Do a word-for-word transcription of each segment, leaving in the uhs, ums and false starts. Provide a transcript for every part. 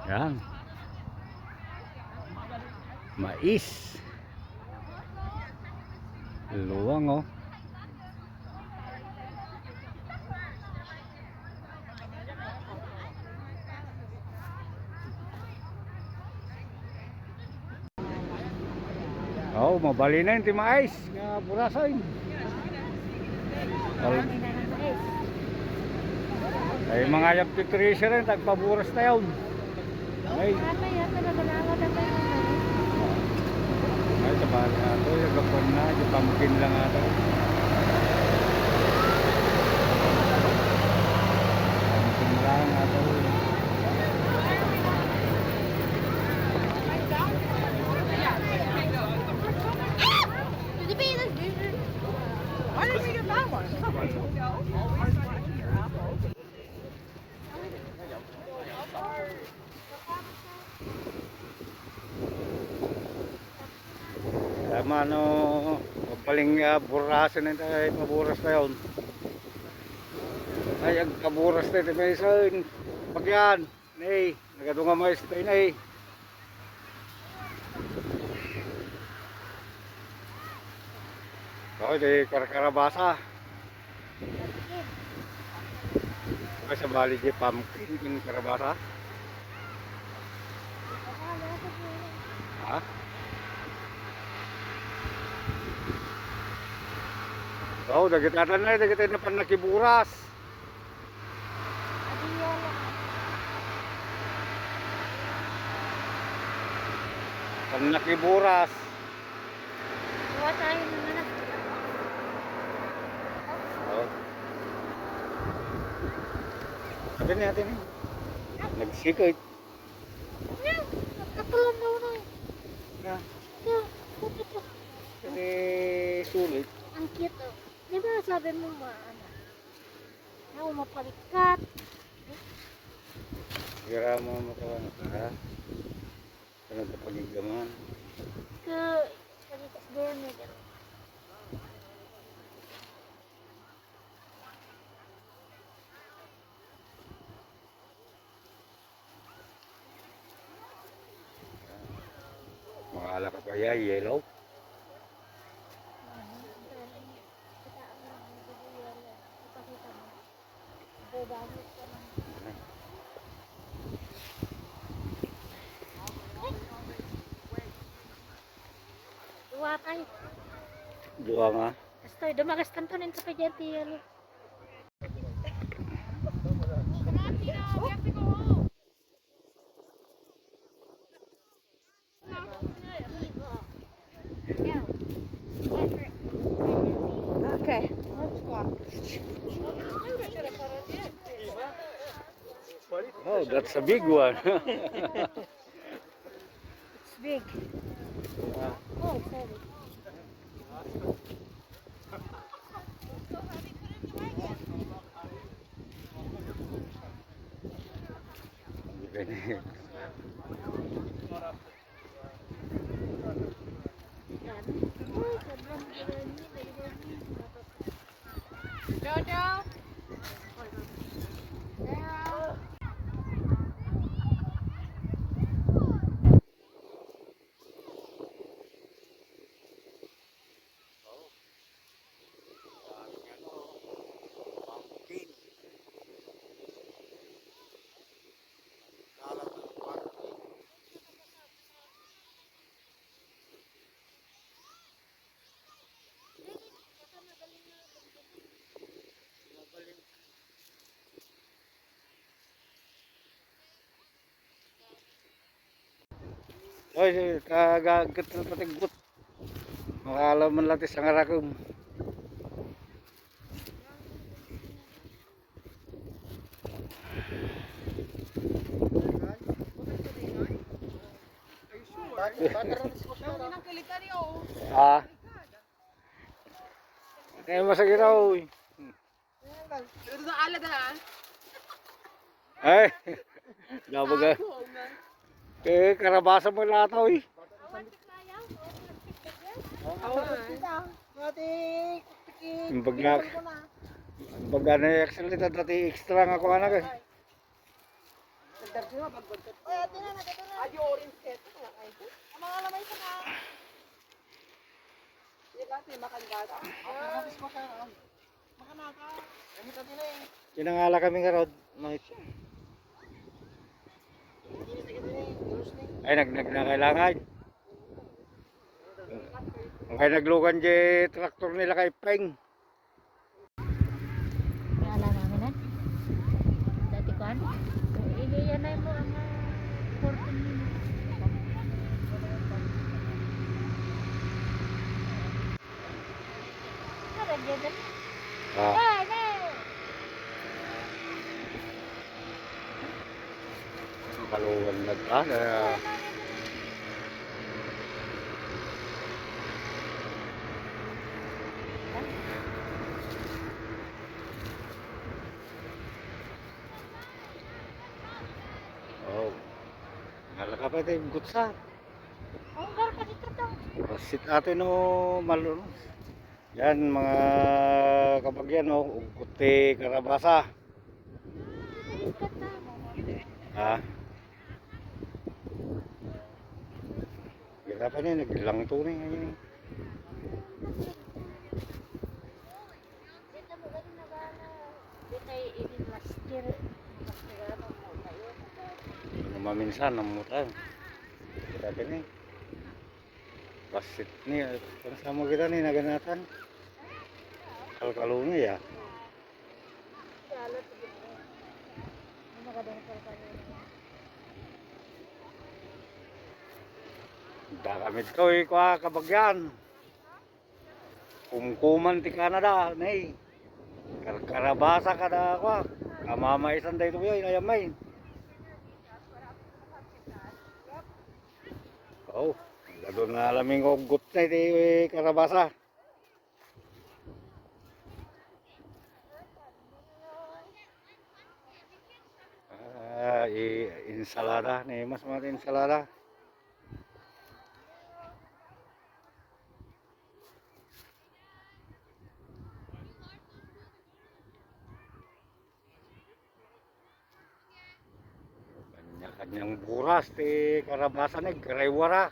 Yan. Mais. Luwang, oh. Oh, mabalin na ti mais nga burasen. Ay, mangayab ti thresher, eh, tagpaburas tayo. Ay. Ay, sabali ato, yung gapuan na, yung pumpkin lang ato. Pumpkin lang ato. Tama no, mapaling, ah, burasen na tayo, paburas tayo. Ay, agpaburas tayo, tayo, tayo, tayo. Pagyan. Nay, nagadu nga mais tayo, nay. Okay, di karkarabasa. Ay, sabali di pumpkin, yung karabasa. Ha? Oh, dagiti atan na, dagiti na pannakiburas. Pannakiburas. Kuha tayo ng anak. Oh. Sabi ni ate ni. Nagsikot. Nagkatulang daw na eh. Na. Ito, ito, ito. Kasi sulit. Ang cute oh. Di ba sabi mo ma-, ano? Ako mapalikat. Siguro mo makawan ka. Ano sa pagigdaman? Ka, palikas din eh. Makala ka pa ya, yellow. Dua tayo. Dua nga. Basta, dumagas tanto nin sa pagyati, ano. Okay, let's go. Oh, that's a big one. It's big. Ah. Oh, sorry. Jojo. Oh. Daming ano, pumpkin. Dalan ng pumpkin. Oy, kagagkat na pati gut. Makalaw man lang ti sangarakem. Ah. Kaya masakit ako, eh. Ito na ala na, ah. Ay, nabaga. Ako, nga. Eh, karabasa mo lataw, eh. Awan, ah. Kumbaga, kumbaga na yung excellent at dati extra nga kuha na ka. Ay, ate na, nagkita na. Adi orange set. Ang mga lamay sa na. Yan lang, di makandata. Ang mga biskwit na, ay. Makanaka. Gamit natin eh. Kinangala kami nga rod. Ay, nag-, nag-, na kailangan. Ang kay naglugan di traktor nila kay Peng. Wala namin na. Dati kuan. Hindi yan ay mo ang, ah, fourteen minutes. Tara, Jeben. Ah. Ay, ay. Kaluan na ta, na. Oh. Nalaka pa tayo, gutsa. Unggal ka dito, tong. Pasit ate no, malunos. Yan, mga kabagyan, no? Ugkot ti karabasa. Ha? Kita pa niya, naglangto na yun. Maminsan, namutan. Kita pa niya. Pasit ni, pansamo kita ni naganatan. Kalkalungi, ah. Dakamit ko, eh, kwa, kabagyan. Kumkuman ti Canada, nay. Karkarabasa kada, kwa. Kamamaisan daytoy, ay, ayamay. Oh, ladon nga laming uggot na iti karabasa. Ah, i-, insalada. Ni mas mga insalada. Kanya-kanyang buras ti karabasan, eh, garaywara.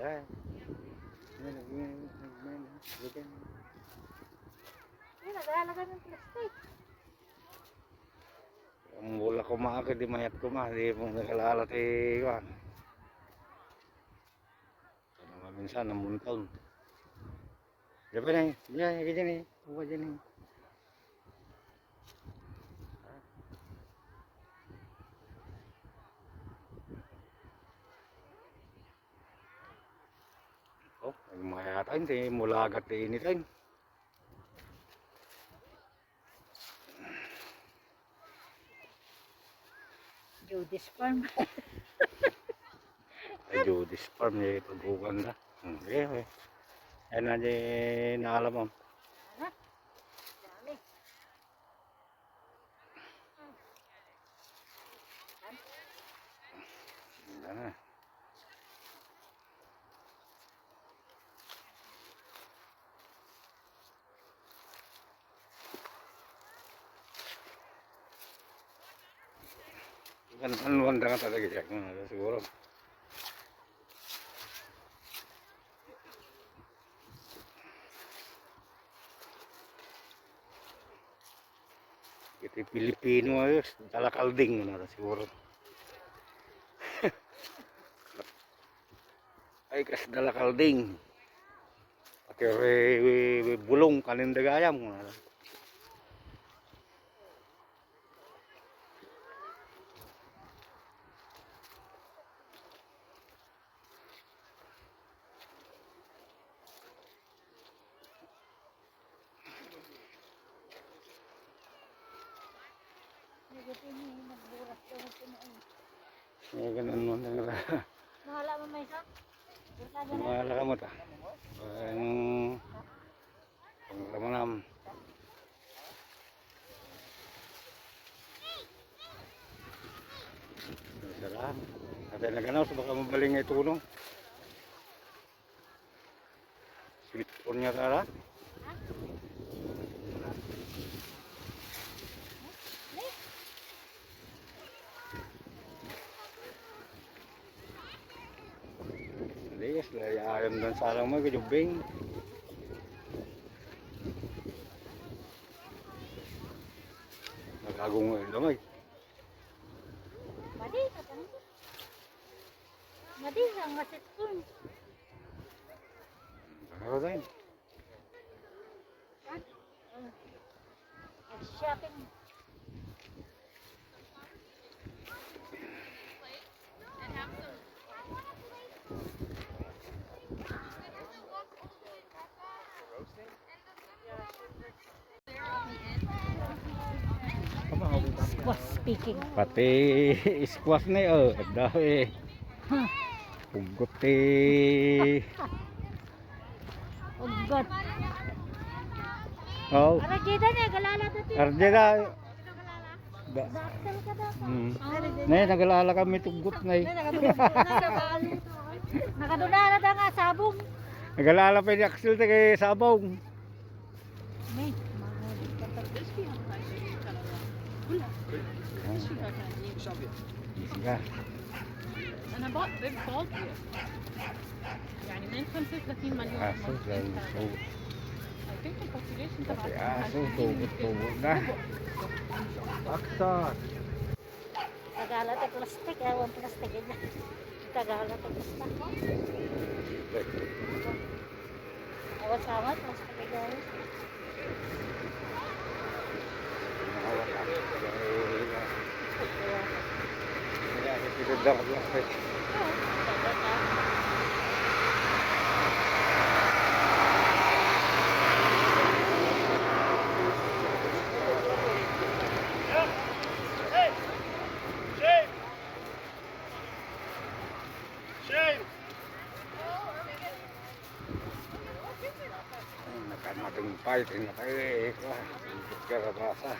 Yan. Yan, nag-, nag-, nag-, nag-, Ay, nag-aalaga ng plastic. Ang wala ko maakit, di mayat ko ma, di mo nakalala ti, kuwan. Ano nga minsan, namuntaw. Di ba na eh? Di ba, di ba na eh? Uwa dyan eh. Oh, ay mayatan, ti mulagat ti initan. Judy's Farm. Ay, Judy's Farm, eh, pag-ukan na. Hmm, okay, okay. Ayan na, di naalam mo. Ano? Dami. Wala na. Kan-, anuan da nga talaga siya, siguro. Iti Pilipino, ayos, dalakalding na siguro. Ay, kas dalakalding. Pati re-, bulong, kanin dagayam. May ganun mo na nga. Mahala mo, may isa? Mahala ka mo ta. Ang panglamanam. Sara. Ate naganaw sa baka mabaling nga ituno. Sweet corn yata, ala? Yes, lay ayam dan sarang mo, kajubing. Nagagong ilo, may. Madi, katang. Madi, ang masit ko. Ano tayo? Shopping. Squash speaking. Pati squash na, oh, ang dami. Huh. Pugot ti Uggot. Oh. Arjeda ne, galala dati. Arjeda. Da. Axel ka daw. Hmm. Ne, nagalala kami tuggot na eh. Nakaduna na da nga sabong. Nagalala pa ni Axel ta kay sabong. May, mga This we have a high talaga. Wala. This we have high. Isda. أنا ب-, ببالغ. يعني من خمسة وثلاثين مليون Aso, مصري. Aso. I think the population تبع Pati aso, tugot-tugot na. Aktar. Tagala ti plastic, eh, one plastic, eh. Tagala ti plastic. Awas-awas, mas talaga. Shame! Ay, nakamating pa, ito na tayo eh. Kalabasa.